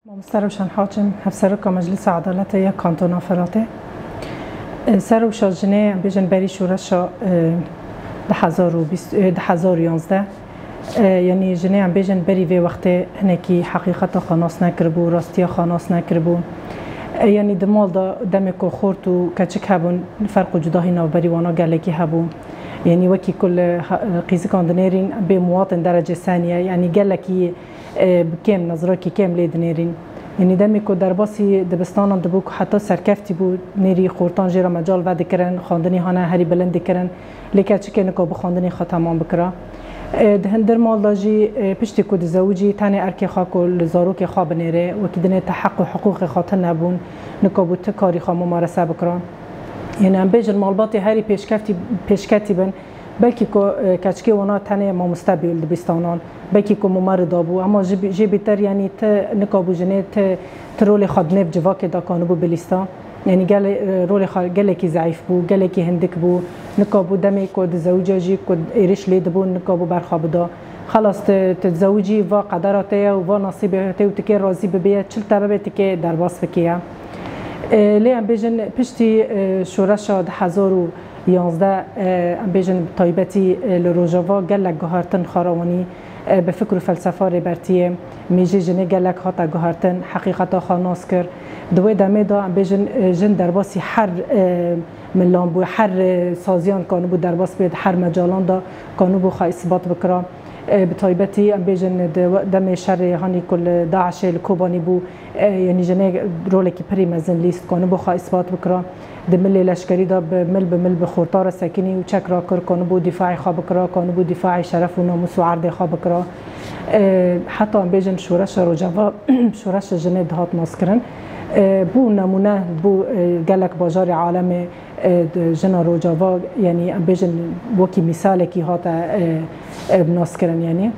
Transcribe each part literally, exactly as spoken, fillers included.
Mamoste Rewşen Haçim, Hevseroka Meclisa Edaletê ya Kantona Firatê. E, Serrewşa jinê, em bêjin berî şoreşa, e, du hezar û bîst, e, du hezar û yanzdeh. E, yanî jinê em bêjin berî vê wextê hinekî heqîqeta xwe nas nekiribû, rastiya xwe nas nekiribû. E, yanî di mal de demê ku xort û keçik hebûn, ferq û cudahî navberî wana gelekî hebû. Yanî wekî ku li ha-, qîzikan dinêrîn bê muwatin derecê seniye, yanî gelekî e, bi kêm, nezrakî kêm lê dinêrîn. Yanî demê ku derbasî dibistanan dibû ku heta serkeftî bû, nêrî xortan jê re mecal vedikirin, xwendinê hane herî bilind dikirin. Lê keçikê nika bû xwendinê xwe temam bikira. E, di hindir mal de jî, e, piştî ku dizewicî tenê erkê xwe ku li zarokê xwe binêre, wekî dinê ti heq û hiqûqê xwe tune bûn, nika bû ti karî xwe mumarese bikira. Yanî em bêjin malbatê herî pêşkeftî, pêşketî bin, belkî ku, e, keçikê wana tenê mamoste bî li dibistanan, belkî ku mumar dabû, ama ji bî-, jê bîtir, yanî ti nika bû jinê ti, ti rolê xwe dinê bi civakê de kanibû bilîsta. Yanî gelê, e, rolê xwe gelekî zeîf bû, gelekî hindik bû. Nika bû demê ku dizewica jî ku êrîş lê dibû, nika bû berxwe bida. Xelas, ti, ti dizewicî, va qedera te ye û va nasîbê te û ti kê razî bibê ye, çil te bibe ti kê derbas bikê ye. E, lê em bêjin piştî, e, şoreşa du hezar û yanzdeh, e, em bêjin bi taybetî, e, li Rojava gelek guhertin xwe re anî, e, bi fikr û felsefa Rêbertiyê, mêjê jinê gelek hate guhertin, heqîqeta xwe nas kir. Di wê demê de em bêjin, e, jin derbasî her, e, milan bû, her, e, saziyan kanibû derbas bê, di her mecalan de kanibû xwe îsbat bikira. E, bi taybetî em bêjin di we-, demê şerê hanî ku li DAIŞê li Kobanî bû, e, yanî jinê rolekî pirî mezin lîst, kanibû xwe îsbat bikira. Di milê leşkerî de bi mil bi mil bi xorta re sekinî û çek rakir, kanibû dîfaê xwe bikira, kanibû dîfaê şeref û namûs û erdê xwe bikira. E, heta em bêjin şoreşa Rojava, şoreşa jinê dihat naskirin. E, bû nemûne, bû, e, gelek bajarê alemê, e, di jina Rojava, yanî em bêjin wekî mîsalekî hate, e, e, naskirin, yanî.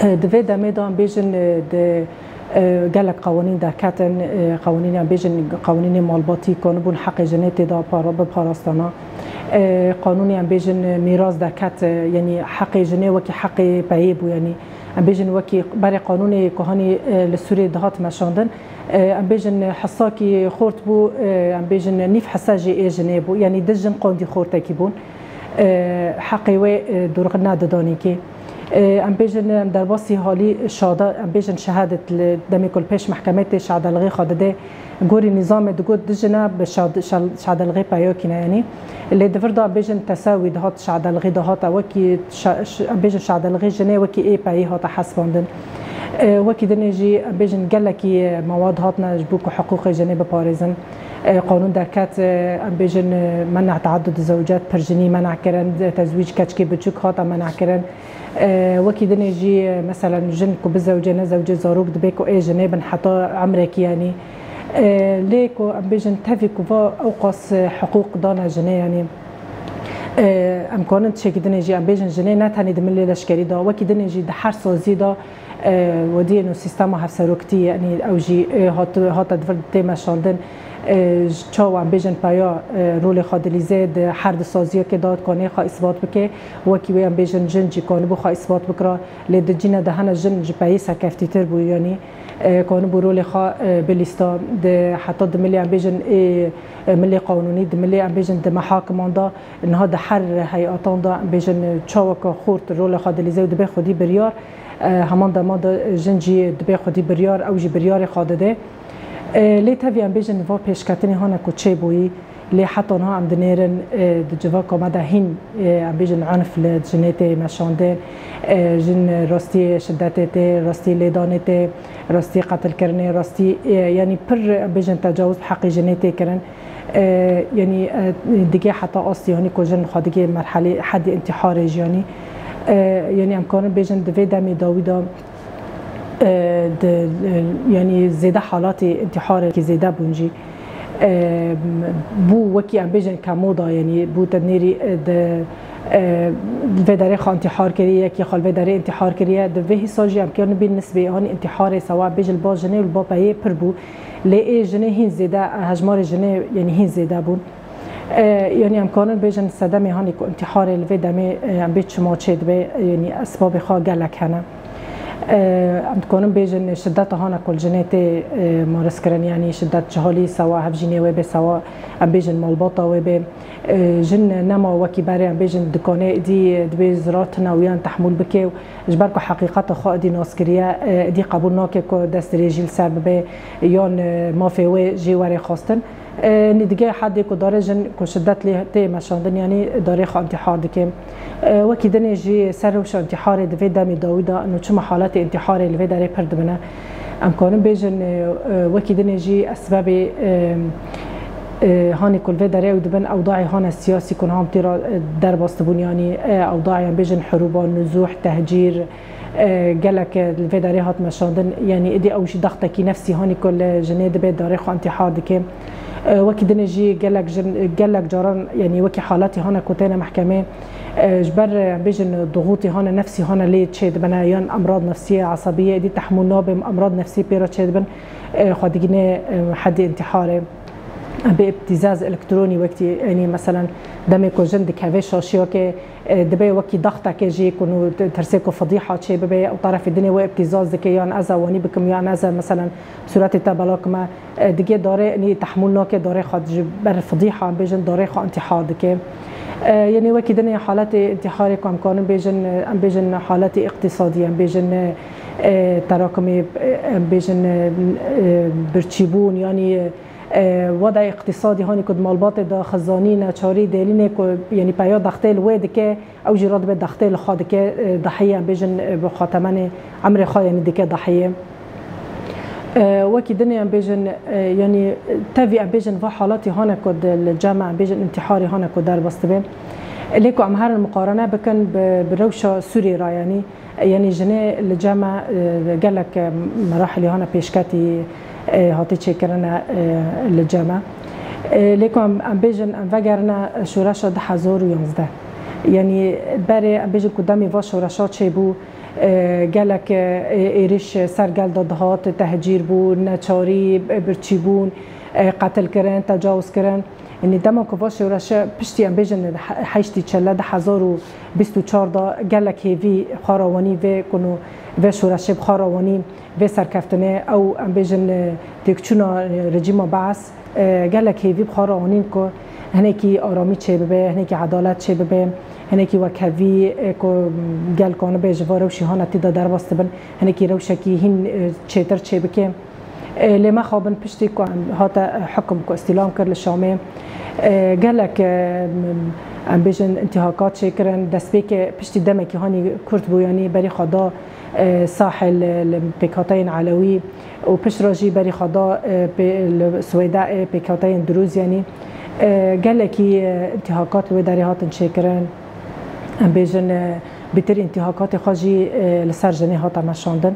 E, di vê demê de em bêjin, e, di, e, gelek qewanîn derketin, e, qewanîn em bêjin qewanînê malbatî, kanibûn heqê jinê tê de para-, biparastana. E, qanûnê em bêjin, e, mîras derket, e, yanî heqê jinê wekî heqê peyê bû, yanî em bêjin wekî berê qanûnê ku hanî, e, li Sûriyê dihat meşandin, e, em bêjin hesakî xort bû, e, em bêjin nîv hesa jî ê jinê bû. Yanî di jin qandî xortekî bûn. E, heqê wê, e, dorxî nedidanî kê. E, em bêjin, em derbasî halî şada, em bêjin şehadet li demê ku li pêş mehkemê tê şadelixê xwe dide. Gorî nîzamê digot di jine bi şad-, şal-, şadelixê peyokî ne, yanî. Lê di vir de em bêjin tesewî dihat şadelixê dihate wekî şa-, ş-, em bêjin şadelixê jinê wekî ê peyê hate hesbandin. E, wekî dinê jî em bêjin gelekî mewad hatine ji bo ku hiqûqê jinê biparêzin. E, qanûn derket, e, em bêjin, e, men'a teaddud zewcet, pirjinî men'a kirin, tezwîc keçikê biçûk hate men'a kirin. E, wekî dinê jî, e, meselen jin ku bizewce nezewce zarok dibê ku ê jinê bin heta emrekî, yanî. E, lê ku em bêjin tevî ku va ewqas, e, hiqûq dane jinê, yanî, e, em kanin tiştekî dinê jî em bêjin jinê ne tenê di milê leşkerî de, wekî dinê jî di her sazî de, e, wediyên û sîstema hevseroktî, yanî ew jî, e, hat-, hate di vir tê meşandin. E, ji çawa em bêjin peya, e, rolê xwe dilîze di her du saziyekê de dikanê xwe îsbat bike. Wekî wê em bêjin jin jî kanibû xwe îsbat bikira. Lê di cîne de hene jin ji peyê serkeftîtir bû, yanî, e, kanibû rolê xwe, e, bilîsta. Di heta di milê em bêjin ê, e, milê qanûnî, di milê em bêjin di mehakiman de, niha di her heyatan de em bêjin çawa ku xort rolê xwe dilîze û dibe xwedî biryar, e, heman dema de jin jî dibe xwedî biryar, ew jî biryarê xwe dide. E, lê tevî em bêjin va pêşketinê hane ku çêbûyî, lê heta niha em dinêrin, e, di civaka me de hîn, e, em bêjin unf li jinê tê meşandin, e, jin rastî şidetê tê, rastî lêdanê tê, rastî qetilkirinê, rastî, e, yanî pir em bêjin tecawuz bi heqê jinê tê kirin. E, yanî, e, digê heta astî, yanî ku jin xwe digê merhelê hedî întiharê jî, yanî. E, yanî em karin bêjin di vê demê dawî de, e, di, e, yanî zêde halatê întiharekî zêde bûn jî. E, bû wekî em bêjin kemo da, yanî bû te nêrî, e, di, e, vê derê xwe întîhar kiriye, yekî xwe li vê derê întîhar kiriye. Di vê hîsa jî em karin bîn nisbê hanî întiharê sewa bêjin li ba jinê û li ba peyê pir bû. Lê ê jinê hîn zêde, hejmarê jinê, yanî hîn zêde bûn. E, yanî em karin bêjin sedemê hanî ku întiharê li vê demê, e, em bê çima çê dibe, e, yanî esbabê xwe gelek hene. Em dikarin bêjin şideta hane ku li jinê tê, e, marizkirin, yanî şidet cihalî sewa hevjînê wê bê, sewa em bêjin malbata wê bê. E, jin nema wekî berê em bêjin dikanê êdî dibê zira tune û yan tehmûl bike û ji ber ku heqîqeta xwe êdî nas kiriye, e, êdî qebûl nake ku destdirêjî li ser bibe yan, e, mafê wê jê were xwestin. E, nî dige hedê ku darê jin ku şidet lê tê meşandin, yanî darê xwe întîhar dike. E, wekî dinê jî ser rewşa întîharê di vê demê dawî de, ino çima haletê întîharê li vê derê pir dibine. Em karin bêjin, e, e, wekî dinê jî esbebê, e, e, hanê ku li vê derê ew dibin, ewdayê hane siyasî ku niha em tê re, e, derbas dibûn, yanî, e, ewdayê em bêjin hirûba, nuzûh, tehcîr, e, gelek, e, li vê derê hat meşandin, yanî êdî ew jî daxtekî nefsî hanî ku li jinê dibe darê xwe întîhar dike. E, wekî dinê jî gelek jin, gelek caran, yanî wekî haletî hane ku têne mehkemê, e, ji ber, e, bêjin, dixûtî hane nefsî hane lê çê dibine, yan emrad nefsî, esabî, êdî tehmûl nabe, emrad nefsî pê re çê dibin, e, xwe digîne, e, hedê întîharê. Bê îptîzaz elektronî wekî, yanî meselen demê ku jin dikeve şaşiyokê, e, dibe wekî daxtekê jî ku nû t-, tirsê ku fidîha çê bibe, ew terefê dinê wê îptîzaz dike, yan ez e wanî bikim, yan ez e meselen sûretê te bela kime, e, digê darê nî tehmûl nake, darê xwe ji ber fidîha em bêjin darê xwe întîhar dike. E, yanî wekî dinê haletê întîharê ku em karin bêjin, e, em bêjin haletê îqtîsadî, em bêjin, e, e, terakimê, e, em bêjin, e, e, birçîbûn, yanî, e, E, wada îqtîsadî hanî ku di malbatê de xizanî, neçarî, dêlînê ku, yanî peya dextê li wê dike, ew jî radibe dextê li xwe dike, e, dahiyê em bêjin, e, bi xwe temenê emrê xwe yanî dike dahiyê. E, wekî dinê em bêjin, e, yanî tevî em bêjin va halatî hane ku di, li cem me em bêjin întîharî hane ku derbas dibe. Lê ku em herin muqarene bikin bi, bi rewşa Sûriyê re yanî, Yanî jinê li cem me, e, gelek, e, merahilî hane pêşketî, e, hatî çêkirine, e, li cem me. E, lê ku em, em bêjin, em vegerine şoreşa du hezar û yanzdeh. Yanî berê em bêjin ku demê va şoreşa çêbû, e, gelek, e, êrîş ser gel de dihat, tehcîr bû, neçarî, birçîbûn, e, qetilkirin, tecawizkirin. Yanî dema ku va şoreşe piştî em bêjin he-, heştî çile du hezar û bîst û çar de gelek hêvî xwe rawanî vê kunu vê şoreşê bi xwe rawanî vê serkeftinê ew em bêjin, e, têkçûna, e, rejîma Beas, e, gelek hêvî bi xwe rawanîn ku hinekî aramî çêbibe, hinekî edalet çêbibe, hinekî wekhevî, e, ku gel kanibe ji va rewşî hane tê de derbas dibin, hinekî rewşekî hîn, e, çêtir çêbike. E, lê mexabin piştî ku em hate, e, hukum ku îstîlam kir li Şamê, e, gelek, e, em bêjin întîhakat çêkirin, destpêkê piştî demekî hanî kurt bû, yanî berî xwe da, e, Sahil, e, li pêkhateyên Elewî û piştre jî berî xwe da, e, pê-, li Swêde, e, pêkhateyên Drûz, yanî, e, gelekî, e, întîhakat li wê derê hatin çêkirin. Em bêjin, e, bêtir întîhakatê xwe jî, e, li ser jinê hate meşandin.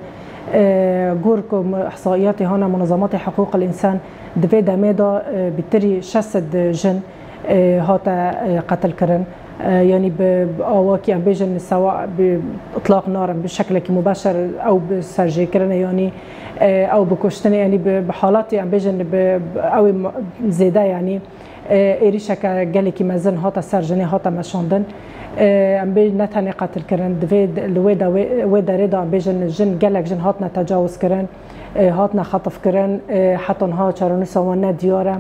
E, gor ku mu-, ihsaiyatê hane munezematê hiqûqil însan di vê demê de, e, bêtirî şeş sed jin, e, hate, e, qetilkirin. E, yanî bi, bi awakî em bêjin sewa bi itlaq nar in, bi şeklekî mubeşer ew bi serjêkirinê, yanî, e, ew bi kuştinê, yanî bi, bi halatê em bêjin bi, bi ew ê ma-, zêde, yanî, e, êrîşeke gelekî mezin hate ser jinê, hate meşandin. E, em bê ne tenê qetilkirin, di vê, li wê de, wê, wê derê de em bêjin jin, gelek jin hatine tecawizkirin, e, hatine xetifkirin, e, heta niha çarenûsa wan ne diyar e.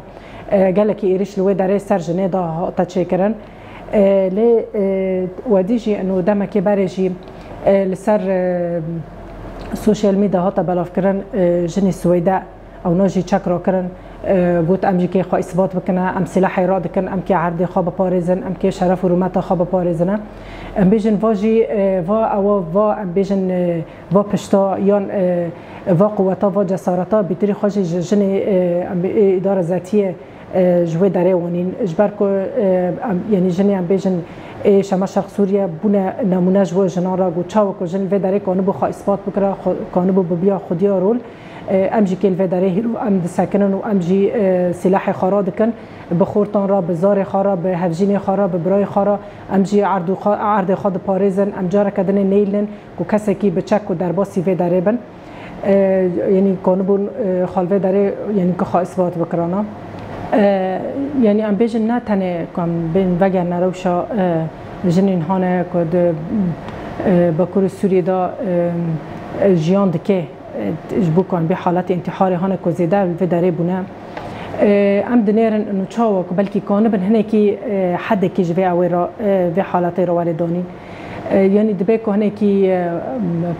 E, gelekî êrîş li wê derê ser jinê de hate çêkirin. E, lê, e, wedî jî eno demekê berê jî, e, li ser, e, sosyal medya hate belavkirin, e, jinê Swêde. Ewna jî çek rakirin, e, got, em jî kê xwe îsbat bikine, em sîlehê radikin, em kê erdê xwe biparêzin, em kê şeref û rûmeta xwe biparêzine. Em bêjin va jî, e, va ewa, va em bêjin, e, va pişta yan, e, va quweta, va cesareta bêtirî xwe jî ji jinê, e, em bê-, ê îdare zetiyê, e, ji wê derê wanîn. Ji ber ku, e, em, yanî jinê em bêjin ê Şema Şerq Sûriye bûne nemûne ji bo jinan re, got çawa ku jin vê derê kanibû xwe îsbat bikire, xwe, kanibû bibiya xwediya rol. E, em jî kê li vê derê hîro em disekinin û em jî, e, sîlehê xwe radikin. Bi xortan re, bi zarê xwe re, bi hevjînê xwe re, bi birayê xwe re, em jî erd û xwe, erdê xwe diparêzin. Em careke dinê neyîlin ku kesekî bi çek û derbasî vê derê bin. E, yanî kanibûn, e, xwe li vê derê, yanî ku xwe îsbat bikirana. E, yanî em bêjin ne tenê ku em bên vegerine rewşa, e, jinên hane ku di Bakurê Sûriyê de, e, jiyan dike, e, ji bo ku em bê haletê întîharê hane ku zêde li vê derê bûne. E, em dinêrin û çawa ku belkî kanibin hinekî, e, hedekî ji vê ewê re, e, vê haletê re were danîn. E, yanî dibe ku hinekî, e,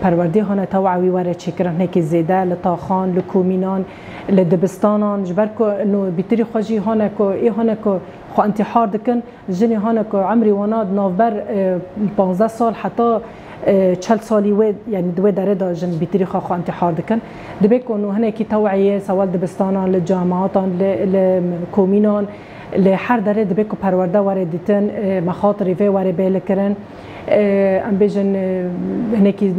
perwerdê hane tew'a wî were çêkirin, hinekî zêde li taxan, li komînan, li dibistanan, ji ber ku ino bîtirî xwe jî hane ku, ê hane ku xwe întîhar dikin, jinê hane ku emrê wana di navber, e, panzdeh sal heta, e, çel salî wê, yanî di wê derê de jin bîtirî xwe xwe întîhar dikin. Dibe ku nû hinekî tew'ê ye, sewa li dibistanan, li cemaatan, li, li komînan, li her derê dibe ku perwerde were dîtin, e, mexatirê vê were bêlikirin. E, em bêjin, e, hinekî, e,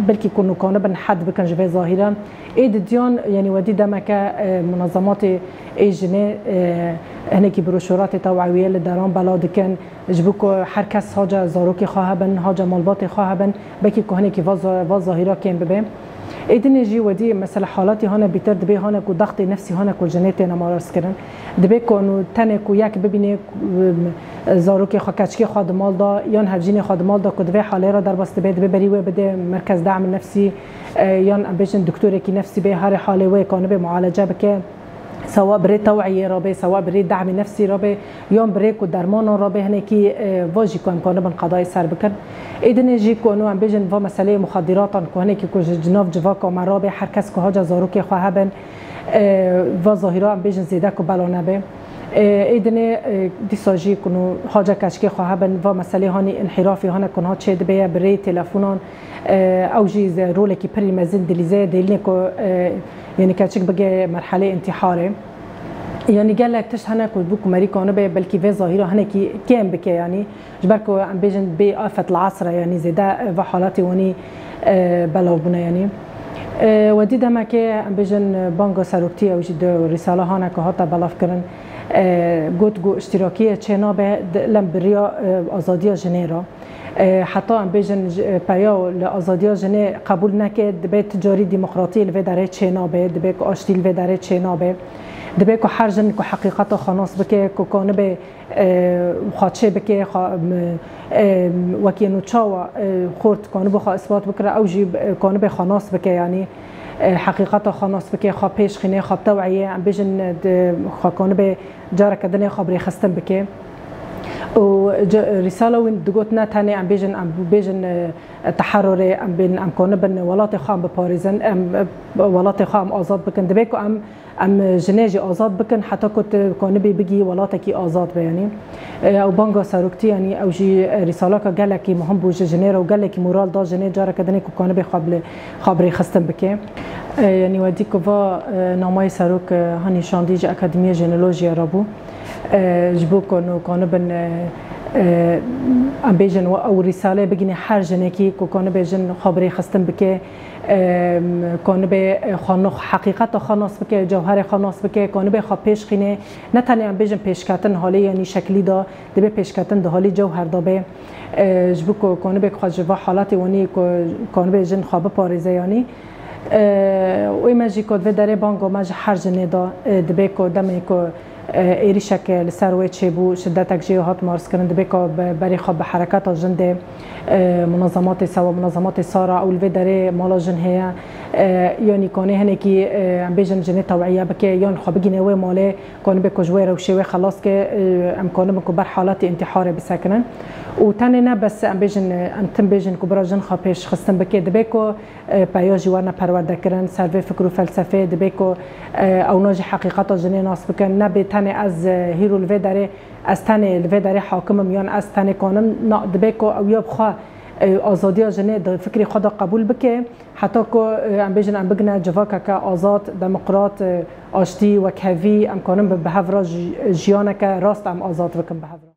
belkî ku nû kanibin hed bikin ji vê zahîre. Ê di diyan, yanî wedî demeke, e, munazematê ê jinê, e, hinekî broşuratê tew'ewiye li deran bela dikin, ji bo ku her kes haca zarokê xwe hebin, haca malbatê xwe hebin, belkî ku hinekî va za-, va zahîra kêm bibe. Ê dinê jî wedî mesela halatî hane bîtir dibê hane ku daxtê nefsî hane ku jinê têne marazkirin. Dibê ku nû tenê ku yek bibînê, e, zarokê xwe, keçikê xwe di mal da, yan hevjînê xwe di mal da ku di vê halê re derbas dibe, dibê berî wê bide merkez da'm nefsî, e, yan em bêjin doktorekî nefsî bê, herê halê wê kanibê mualece bike. Sewa bi rê tew'iyê re bê, sewa bi rê da'mê nefsî re bê, yan bi rê ku dermanan re bê, hinekî, e, va jî ku em kanibin qedayê ser bikin. Ê dinê jî ku eno em bêjin va meseleyê muxadiratan ku hinekî ku ji nav civaka me re bê, her kes ku haca zarokê xwe hebin, e, va zahîra em bêjin zêde ku bela nebe. E, ê dinê, e, dîsa jî ku nû haca keçikê xwe hebin, va meselê hanî înhîrafî hane ku niha çê dibe ye bi rê telefonan, e, ew jî ze-, rolekî pirî mezin dilîze ye, dêlînê ku, e, yanî keçik bige merhelê întîharê. Yanî gelek tişt hene ku bû ku merî kanibe belkî vê zahîra hinekî kêm bike, yanî ji ber ku em bêjin bê afet li esre, yanî zêde, e, va halatê wanî, e, belav bûne, yanî. E, wedî demekê em bêjin banga seroktî ew jî di rîsala hane ku hate belavkirin, e, got ku îştîrakiyê çê nabe di, lem bi riya, e, azadiya jinê re. E, heta em bêjin ji, e, peya li azadiya jinê qebûl neke, dibe ti carî demokratiyê li vê derê çê nabe, dibe ku aştî li vê derê çê nabe. Dibe ku her jin ku heqîqeta xwe nas bike, ku kanibe, e, xwe çê bike, xwe, m, e, wekî nû çawa, e, xort kanibe xwe ispat bikire, ew jî, e, kanibe xwe nas bike, yanî, e, heqîqeta xwe nas bike, xwe pêş xîne, xwe bi tew'iyê, em bêjin, e, di, xwe kanibe careke dinê xwe bi rêxistin bike. Û ce-, rîsala wî digot ne tenê em bêjin, em bêjin, e, teherûrê, em bên, em kanibin welatê xwe em biparêzin, em, e, welatê xwe em azad bikin. Dibe ku em, em jinê jî azad bikin heta ku tu kanibî bigî welatekî azad be, yanî. E, ew banga seroktî, yanî ew jî, e, rîsalaka gelekî muhim bû ji jinê re û gelekî moral da jinê careke dinê ku kanibê xwe bi, xwe bi rêxistin bike. E, yanî wedî ku va, e, namayê serok, e, hanî şandî ji Akademiya Jenolojiya re bû. E, ji bo ku nû kanibin, e, e, em bêjin we ew rîsale bigîne her jinekî ku kanibe jin xwe bi rêxistin bike, e, kanibe, e, xwe nix-, heqîqeta xwe nas bike, cewherê xwe nas bike, kanibe xwe pêş xîne. Ne tenê em bêjin pêşketin halê yanî şekilî de, dibe pêşketin di halê cewher de be. E, ji bo ku kanibe xwe ji va halatê wanî ku kanibe jin xwe biparêze yanî. E, û me jî ku divê derê banga me ji her jinê de, e, dibe ku demê ku, e, êrîşek li ser wê çêbû, şidetek jê hat marzkirin, dibe ku be-, berê xwe bi hereketa jin de, e, munazematê sewa, munazematê sara, ew li vê derê mala jin heye, e, yanî kanê hinekî, e, em bêjin jinê tew'iye bike, yan xwe bigîne wê malê, kanibe ku ji wê rewşê wê xelas ke, e, em kanibin ku ber haletê întîharê bisekinin. Û tenê ne bes em bêjin, e, em tim bêjin ku bira jin xwe pêşxistin bike, dibe ku, e, peya jî werne perwerdekirin, ser vê fikr û felsefeyê dibe ku, e, ewna jî heqîqeta jinê nas bikin. Nebê tenê ez, e, hîro li vê derê, ez tenê li vê derê hakim im yan ez tenê kanim, na, dibe ku ew ya bi xwe, e, azadiya jinê di fikrê xwe de qebûl bike, heta ku, e, em bêjin em bigine civakeke azad, demokrat, e, aştî, wekhevî, em kanin bi, bi hev re ji-, jiyaneke rast em azad bikin bi hev re.